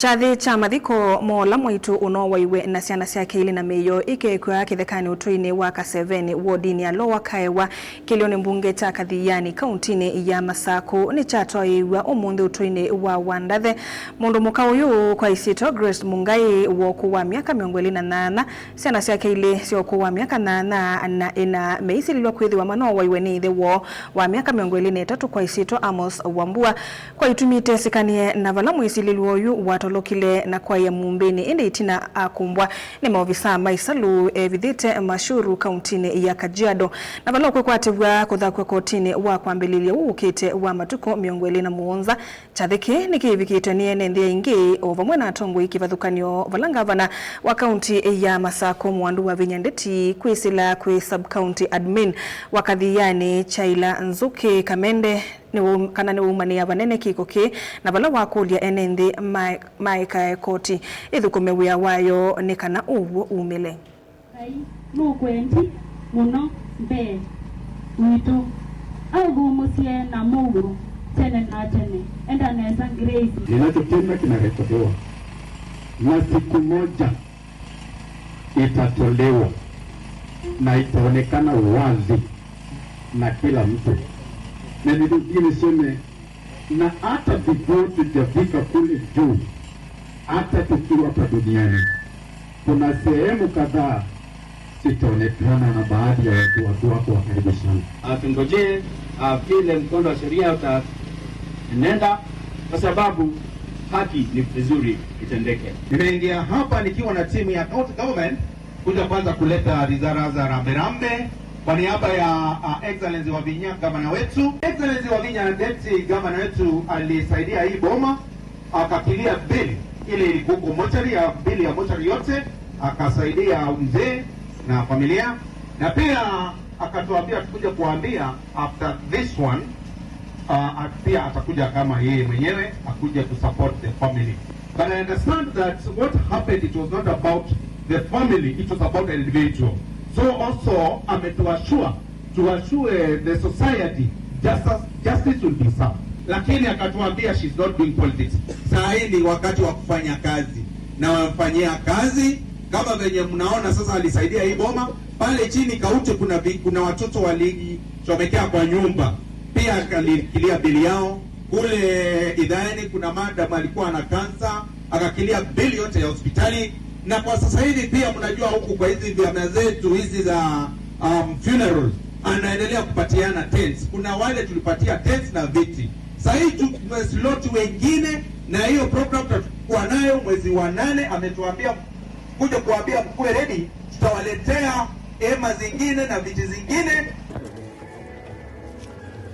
Kyathi kya mathiko mola mwaitu unowaiwe na syana syake ili na miio ikekwa kithekani utuini wa Kaseveni wodini ya Lower Kaewa kilioni mbunge kya Kathiani kauntini ya Masaku ni kyatwaiwa umunthi utuini wa Wandathe. Mundu muka uyu kwa isito Grace Mungai woku wa miaka 28, syana syake ili syoku wa miaka 8 na 4 meisililwa kwithiwa manowaiwe ni ithe woo wa miaka 23 kwa isito Amos Wambua kwa itumite sikanie na vala mwisililwa uyu watolokile na kwaya mumbini indi itina akumbwa ni maovisa maisalu evithite mashuru kauntini ya Kajiado na vala ukwikwatibwa kuthakwa kotini wa kwambililia uukite wa matuko 27. Kyathiki nikivikitwe ni ene nthi ingi o vamwe na atongoi kivathukanio vala ngavana wa kaunti ya Masako Mwandu wa Vinya Ndeti kwisila kwi sub county admin wa Kathiani Chaila Nzuki Kamende kana niwaumania vanene kiko ki na vala wakulia ene nthi maikae koti ithukume wia wayo ni kana uguo umile. Ngai nukwendi muno mbee witu athumusie na muuo tene na tene. Enda nesa, Grace. Ninachotenda kinarekodiwa na siku moja itatolewa na itaonekana wazi na kila mtu. Na nirudie niseme, na hata before tujafika kule juu, hata tukiwa hapa duniani, kuna sehemu kadhaa zitaonekana na baadhi ya watu wako wa karibu sana. Tungojee vile mkondo wa sheria utaenenda, kwa sababu haki ni vizuri itendeke. Nimeingia hapa nikiwa na timu ya county government kuja kwanza kuleta risala za rambirambi kwa niaba ya Excellency Wavinya, gavana wetu. Excellency Wavinya, deputy gavana wetu, alisaidia hii boma akakilia bili ile ilikuwa mochari ya bili ya mochari yote, akasaidia mzee na familia, na pia akatuambia tukuja kuambia after this one pia atakuja kama yeye mwenyewe akuja to support the family. But I understand that what happened, it was not about the family, it was about an individual. So also ametuassure to assure the society justice will be served. Lakini akatuambia she's not doing politics. Saa hii ni wakati wa kufanya kazi na wamfanyia kazi kama venye mnaona sasa, alisaidia hii boma pale chini Kauti, kuna watoto walichomekea kwa nyumba, pia akalikilia bili yao kule Idhaeni. Kuna madam alikuwa na kansa akakilia bili yote ya hospitali, na kwa sasa hivi pia mnajua huku kwa hizi vyama zetu hizi za funerals anaendelea kupatiana tents. Kuna wale tulipatia tents na viti, sasa hii tumeslot wengine, na hiyo program tutakuwa nayo mwezi wa 8. Ametuambia kuja kuambia mkuwe ready, tutawaletea hema zingine na viti zingine.